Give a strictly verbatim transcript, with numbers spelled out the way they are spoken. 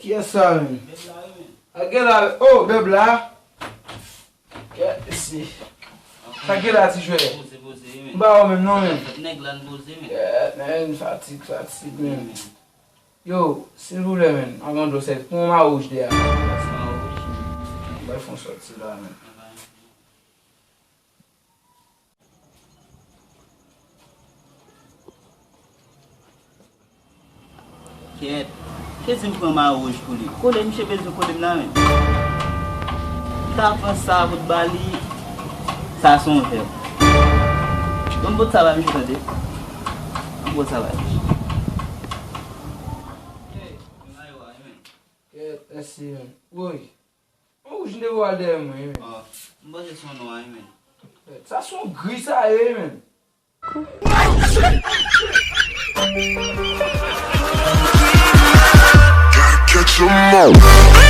Kiyès sa menm? Bèb la wi menm. A gen la, oh, bèb la. Kèt, isi. Sa gen la, ti jwè? Poze, poze wi menm. M pa wè menm non menm. Nèg la n poze menm. Kèt, menm, fatig, fatig menm. Yo, silvouplè menm, avan dlo sèvi pou yon mawouj de a. Mawouj. M bay fon sòti la menm. Kèt. Kezi m pran mawouj pou li. Kole misye bezwen kole m la menm. M ta pran sa pou t ba li. Sa se yon vèb. Ban m pot sa ba misye tande. Ban m pot sa ba misye. Kèt, mèsi menm. Woy. Yon wouj m te voye al dèyè mwen wi menm. Ah, m panse se yon nwa wi menm. Sa se yon gri sa ye wi menm. Gotta catch 'em all.